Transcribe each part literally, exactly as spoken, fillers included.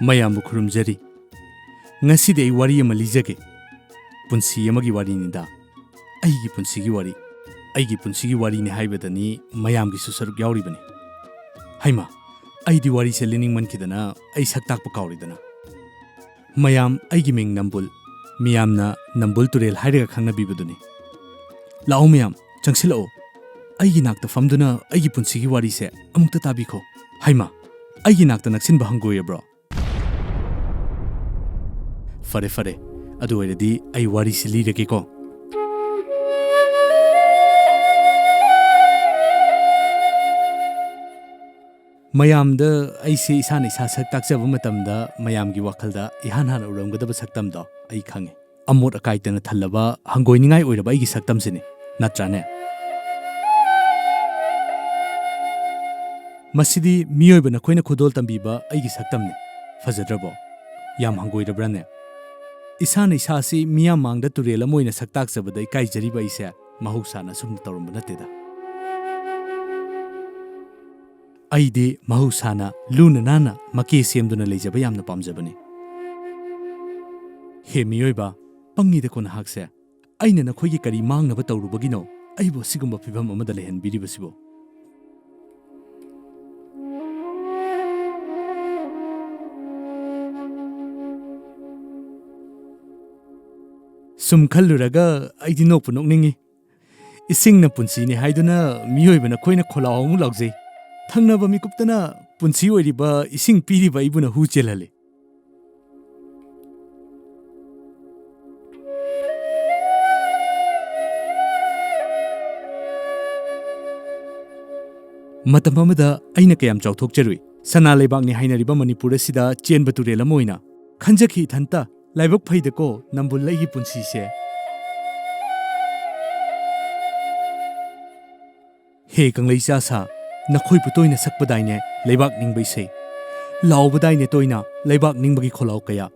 ꯃꯌꯥꯝꯕꯨ ꯈꯨꯔꯨꯝꯖꯔꯤ꯫ ꯉꯁꯤꯗꯤ ꯑꯩ ꯋꯥꯔꯤ ꯑꯃ ꯂꯤꯖꯒꯦ꯫ ꯄꯨꯟꯁꯤ ꯑꯃꯒꯤ ꯋꯥꯔꯤꯅꯤꯗ꯫ ꯑꯩꯒꯤ ꯄꯨꯟꯁꯤꯒꯤ ꯋꯥꯔꯤ꯫ ꯑꯩꯒꯤ ꯄꯨꯟꯁꯤꯒꯤ ꯋꯥꯔꯤꯅꯤ ꯍꯥꯏꯕꯗꯅꯤ ꯃꯌꯥꯝꯒꯤꯁꯨ ꯁꯔꯨꯛ ꯌꯥꯎꯔꯤꯕꯅꯤ꯫ ꯍꯩꯃꯥ, ꯑꯩꯗꯤ ꯋꯥꯔꯤꯁꯦ ꯂꯤꯅꯤꯡꯃꯟꯈꯤꯗꯅ ꯑꯩ ꯁꯛ ꯇꯥꯛꯄ ꯀꯥꯎꯔꯤꯗꯅ꯫ ꯃꯌꯥꯝ, ꯑꯩꯒꯤ ꯃꯤꯡ ꯅꯝꯕꯨꯜ꯫ ꯃꯤꯌꯥꯝꯅ ꯅꯝꯕꯨꯜ ꯇꯨꯔꯦꯜ ꯍꯥꯏꯔꯒ ꯈꯪꯅꯕꯤꯕꯗꯨꯅꯤ꯫ ꯂꯥꯛꯑꯣ ꯃꯌꯥꯝ, ꯆꯪꯁꯤꯜꯂꯛꯑꯣ꯫ ꯑꯩꯒꯤ ꯅꯥꯛꯇ ꯐꯝꯗꯨꯅ ꯑꯩꯒꯤ ꯄꯨꯟꯁꯤꯒꯤ ꯋꯥꯔꯤꯁꯦ ꯑꯃꯨꯛꯇ ꯇꯥꯕꯤꯈꯣ꯫ ꯍꯩꯃꯥ, ꯑꯩꯒꯤ ꯅꯥꯛꯇ ꯅꯛꯁꯤꯟꯕ ꯍꯪꯒꯣꯏꯔꯕ꯭ꯔꯣ? ꯐꯔꯦ, ꯐꯔꯦ꯫ ꯑꯗꯨ ꯑꯣꯏꯔꯗꯤ ꯑꯩ ꯋꯥꯔꯤꯁꯤ ꯂꯤꯔꯒꯦꯀꯣ꯫ ꯃꯌꯥꯝꯗ ꯑꯩꯁꯦ ꯏꯁꯥꯅ ꯏꯁꯥ ꯁꯛ ꯇꯥꯛꯆꯕ ꯃꯇꯝꯗ ꯃꯌꯥꯝꯒꯤ ꯋꯥꯈꯜꯗ ꯏꯍꯥꯟ ꯍꯥꯟꯅ ꯎꯔꯝꯒꯗꯕ ꯁꯛꯇꯝꯗꯣ ꯑꯩ ꯈꯪꯉꯦ꯫ ꯑꯃꯣꯠ ꯑꯀꯥꯏꯇꯅ ꯊꯜꯂꯕ, ꯍꯪꯒꯣꯏꯅꯤꯡꯉꯥꯏ ꯑꯣꯏꯔꯕ ꯑꯩꯒꯤ ꯁꯛꯇꯝꯁꯤꯅꯤ, ꯅꯠꯇ꯭ꯔꯥꯅꯦ? ꯃꯁꯤꯗꯤ ꯃꯤꯑꯣꯏꯕ ꯅꯈꯣꯏꯅ ꯈꯨꯗꯣꯜ ꯇꯝꯕꯤꯕ ꯑꯩꯒꯤ ꯁꯛꯇꯝꯅꯤ꯫ ꯐꯖꯗ꯭ꯔꯕꯣ? ꯌꯥꯝ ꯍꯪꯒꯣꯏꯔꯕ꯭ꯔꯥꯅꯦ? ꯏꯁꯥꯅ ꯏꯁꯥꯁꯤ ꯃꯤꯌꯥꯝ ꯃꯥꯡꯗ ꯇꯨꯔꯦꯜ ꯑꯃ ꯑꯣꯏꯅ ꯁꯛ ꯇꯥꯛꯆꯕꯗ ꯏꯀꯥꯏꯖꯔꯤꯕ ꯑꯩꯁꯦ ꯃꯍꯧꯁꯥꯅ ꯑꯁꯨꯝꯅ ꯇꯧꯔꯝꯕ ꯅꯠꯇꯦꯗ꯫ ꯑꯩꯗꯤ ꯃꯍꯧꯁꯥꯅ ꯂꯨꯅ ꯅꯥꯟꯅ ꯃꯀꯦ ꯁꯦꯝꯗꯨꯅ ꯂꯩꯖꯕ ꯌꯥꯝꯅ ꯄꯥꯝꯖꯕꯅꯤ꯫ ꯍꯦ ꯃꯤꯑꯣꯏꯕ, ꯄꯪꯉꯤꯗꯀꯣ ꯅꯍꯥꯛꯁꯦ꯫ ꯑꯩꯅ ꯅꯈꯣꯏꯒꯤ ꯀꯔꯤ ꯃꯥꯡꯅꯕ ꯇꯧꯔꯨꯕꯒꯤꯅꯣ ꯑꯩꯕꯨ ꯑꯁꯤꯒꯨꯝꯕ ꯐꯤꯚꯝ ꯑꯃꯗ ꯂꯩꯍꯟꯕꯤꯔꯤꯕꯁꯤꯕꯨ? ꯁꯨꯝ ꯈꯜꯂꯨꯔꯒ ꯑꯩꯗꯤ ꯅꯣꯛꯄꯨ ꯅꯣꯛꯅꯤꯡꯉꯤ꯫ ꯏꯁꯤꯡꯅ ꯄꯨꯟꯁꯤꯅꯤ ꯍꯥꯏꯗꯨꯅ ꯃꯤꯑꯣꯏꯕ ꯅꯈꯣꯏꯅ ꯈꯣꯜꯂꯥꯎ ꯑꯃꯨꯛ ꯂꯥꯎꯖꯩ꯫ ꯊꯪꯅꯕ ꯃꯤꯀꯨꯞꯇꯅ ꯄꯨꯟꯁꯤ ꯑꯣꯏꯔꯤꯕ ꯏꯁꯤꯡ ꯄꯤꯔꯤꯕ ꯑꯩꯕꯨꯅ ꯍꯨ ꯆꯦꯜꯍꯜꯂꯤ꯫ ꯃꯇꯝ ꯑꯃꯗ ꯑꯩꯅ ꯀꯌꯥꯝ ꯆꯥꯎꯊꯣꯛꯆꯔꯨꯏ꯫ ꯁꯅꯥ ꯂꯩꯕꯥꯛꯅꯤ ꯍꯥꯏꯅꯔꯤꯕ ꯃꯅꯤꯄꯨꯔ ꯑꯁꯤꯗ ꯆꯦꯟꯕ ꯇꯨꯔꯦꯜ ꯑꯃ ꯑꯣꯏꯅ ꯈꯟꯖꯈꯤ ꯏꯊꯟꯇ꯫ ꯂꯥꯏꯕꯛ ꯐꯩꯗꯀꯣ ꯅꯝꯕꯨꯜ ꯑꯩꯒꯤ ꯄꯨꯟꯁꯤꯁꯦ꯫ ꯍꯦ ꯀꯪꯂꯩꯆꯥ ꯁꯥ, ꯅꯈꯣꯏꯕꯨ ꯇꯣꯏꯅ ꯁꯛꯄꯗꯥꯏꯅꯦ ꯂꯩꯕꯥꯛ ꯅꯤꯡꯕ ꯏꯁꯩ? ꯂꯥꯎꯕꯗꯥꯏꯅꯦ ꯇꯣꯏꯅ ꯂꯩꯕꯥꯛ ꯅꯤꯡꯕꯒꯤ ꯈꯣꯜꯂꯥꯎ ꯀꯌꯥ?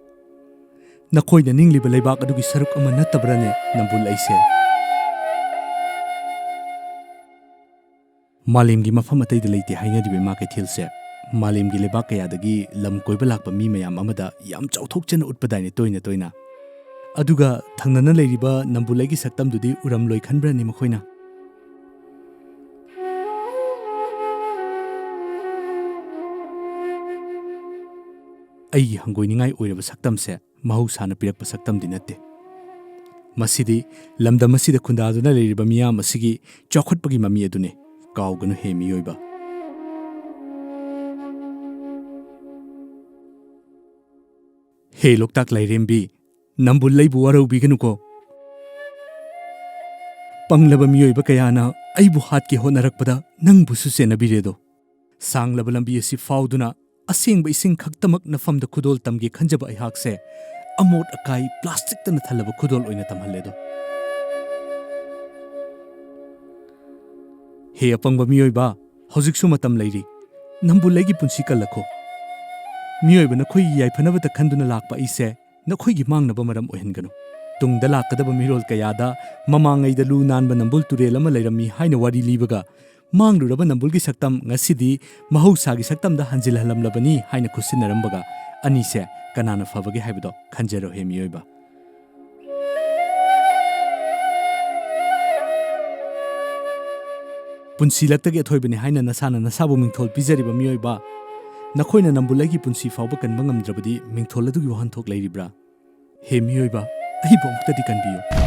ꯅꯈꯣꯏꯅ ꯅꯤꯡꯂꯤꯕ ꯂꯩꯕꯥꯛ ꯑꯗꯨꯒꯤ ꯁꯔꯨꯛ ꯑꯃ ꯅꯠꯇꯕ꯭ꯔꯥꯅꯦ ꯅꯝꯕꯨꯜ ꯑꯩꯁꯦ? ꯃꯥꯂꯦꯝꯒꯤ ꯃꯐꯝ ꯑꯇꯩꯗ ꯂꯩꯇꯦ ꯍꯥꯏꯅꯔꯤꯕ ꯏꯃꯥ ꯀꯩꯊꯦꯜꯁꯦ ꯃꯥꯂꯦꯝꯒꯤ ꯂꯩꯕꯥꯛ ꯀꯌꯥꯗꯒꯤ ꯂꯝ ꯀꯣꯏꯕ ꯂꯥꯛꯄ ꯃꯤ ꯃꯌꯥꯝ ꯑꯃꯗ ꯌꯥꯝ ꯆꯥꯎꯊꯣꯛꯆꯅ ꯎꯠꯄꯗꯥꯏꯅꯦ ꯇꯣꯏꯅ ꯇꯣꯏꯅ꯫ ꯑꯗꯨꯒ ꯊꯪꯅꯅ ꯂꯩꯔꯤꯕ ꯅꯝꯕꯨꯜ ꯂꯩꯒꯤ ꯁꯛꯇꯝꯗꯨꯗꯤ ꯎꯔꯝꯂꯣꯏ ꯈꯟꯕ꯭ꯔꯅꯦ ꯃꯈꯣꯏꯅ? ꯑꯩꯒꯤ ꯍꯪꯒꯣꯏꯅꯤꯡꯉꯥꯏ ꯑꯣꯏꯔꯕ ꯁꯛꯇꯝꯁꯦ ꯃꯍꯧꯁꯥꯅ ꯄꯤꯔꯛꯄ ꯁꯛꯇꯝꯗꯤ ꯅꯠꯇꯦ꯫ ꯃꯁꯤꯗꯤ ꯂꯝꯗꯝ ꯑꯁꯤꯗ ꯈꯨꯟꯗꯥꯗꯨꯅ ꯂꯩꯔꯤꯕ ꯃꯤꯌꯥꯝ ꯑꯁꯤꯒꯤ ꯆꯥꯎꯈꯠꯄꯒꯤ ꯃꯃꯤ ꯑꯗꯨꯅꯤ꯫ ꯀꯥꯎꯒꯅꯨ ꯍꯦ ꯃꯤꯑꯣꯏꯕ꯫ ꯍꯦ ꯂꯣꯛꯇꯥꯛ ꯂꯥꯏꯔꯦꯝꯕꯤ, ꯅꯝꯕꯨꯜ ꯂꯩꯕꯨ ꯋꯥꯔꯧꯕꯤꯒꯅꯨꯀꯣ꯫ ꯄꯪꯂꯕ ꯃꯤꯑꯣꯏꯕ ꯀꯌꯥꯅ ꯑꯩꯕꯨ ꯍꯥꯠꯀꯦ ꯍꯣꯠꯅꯔꯛꯄꯗ ꯅꯪꯕꯨꯁꯨ ꯆꯦꯟꯅꯕꯤꯔꯦꯗꯣ꯫ ꯁꯥꯡꯂꯕ ꯂꯝꯕꯤ ꯑꯁꯤ ꯐꯥꯎꯗꯨꯅ ꯑꯁꯦꯡꯕ ꯏꯁꯤꯡ ꯈꯛꯇꯃꯛ ꯅꯐꯝꯗ ꯈꯨꯗꯣꯜ ꯇꯝꯒꯦ ꯈꯟꯖꯕ ꯑꯩꯍꯥꯛꯁꯦ ꯑꯃꯣꯠ ꯑꯀꯥꯏ ꯄ꯭ꯂꯥꯁꯇꯤꯛꯇꯅ ꯊꯜꯂꯕ ꯈꯨꯗꯣꯜ ꯑꯣꯏꯅ ꯇꯝꯍꯜꯂꯦꯗꯣ꯫ ꯍꯦ ꯑꯄꯪꯕ ꯃꯤꯑꯣꯏꯕ, ꯍꯧꯖꯤꯛꯁꯨ ꯃꯇꯝ ꯂꯩꯔꯤ꯫ ꯅꯝꯕꯨꯜ ꯂꯩꯒꯤ ꯄꯨꯟꯁꯤ ꯀꯜꯂꯛꯈꯣ꯫ ꯃꯤꯑꯣꯏꯕ ꯅꯈꯣꯏꯒꯤ ꯌꯥꯏꯐꯅꯕꯇ ꯈꯟꯗꯨꯅ ꯂꯥꯛꯄ ꯑꯩꯁꯦ ꯅꯈꯣꯏꯒꯤ ꯃꯥꯡꯅꯕ ꯃꯔꯝ ꯑꯣꯏꯍꯟꯒꯅꯨ꯫ ꯇꯨꯡꯗ ꯂꯥꯛꯀꯗꯕ ꯃꯤꯔꯣꯜ ꯀꯌꯥꯗ ꯃꯃꯥꯡꯉꯩꯗ ꯂꯨ ꯅꯥꯟꯕ ꯅꯝꯕꯨꯜ ꯇꯨꯔꯦꯜ ꯑꯃ ꯂꯩꯔꯝꯃꯤ ꯍꯥꯏꯅ ꯋꯥꯔꯤ ꯂꯤꯕꯒ, ꯃꯥꯡꯂꯨꯔꯕ ꯅꯝꯕꯨꯜꯒꯤ ꯁꯛꯇꯝ ꯉꯁꯤꯗꯤ ꯃꯍꯧꯁꯥꯒꯤ ꯁꯛꯇꯝꯗ ꯍꯟꯖꯤꯜꯍꯜꯂꯝꯂꯕꯅꯤ ꯍꯥꯏꯅ ꯈꯨꯠꯁꯤꯟꯅꯔꯝꯕꯒ, ꯑꯅꯤꯁꯦ ꯀꯅꯥꯅ ꯐꯕꯒꯦ ꯍꯥꯏꯕꯗꯣ ꯈꯟꯖꯔꯣ ꯍꯦ ꯃꯤꯑꯣꯏꯕ꯫ ꯄꯨꯟꯁꯤ ꯂꯛꯇꯒꯤ ꯑꯊꯣꯏꯕꯅꯤ ꯍꯥꯏꯅ ꯅꯁꯥꯅ ꯅꯁꯥꯕꯨ ꯃꯤꯡꯊꯣꯜ ꯄꯤꯖꯔꯤꯕ ꯃꯤꯑꯣꯏꯕ, ꯅꯈꯣꯏꯅ ꯅꯝꯕꯨꯜ ꯂꯩꯒꯤ ꯄꯨꯟꯁꯤ ꯐꯥꯎꯕ ꯀꯟꯕ ꯉꯝꯗ꯭ꯔꯕꯗꯤ ꯃꯤꯡꯊꯣꯜ ꯑꯗꯨꯒꯤ ꯋꯥꯍꯟꯊꯣꯛ ꯂꯩꯔꯤꯕ꯭ꯔꯥ? ꯍꯦ ꯃꯤꯑꯣꯏꯕ, ꯑꯩꯕꯨ ꯑꯃꯨꯛꯇꯗꯤ ꯀꯟꯕꯤꯌꯨ꯫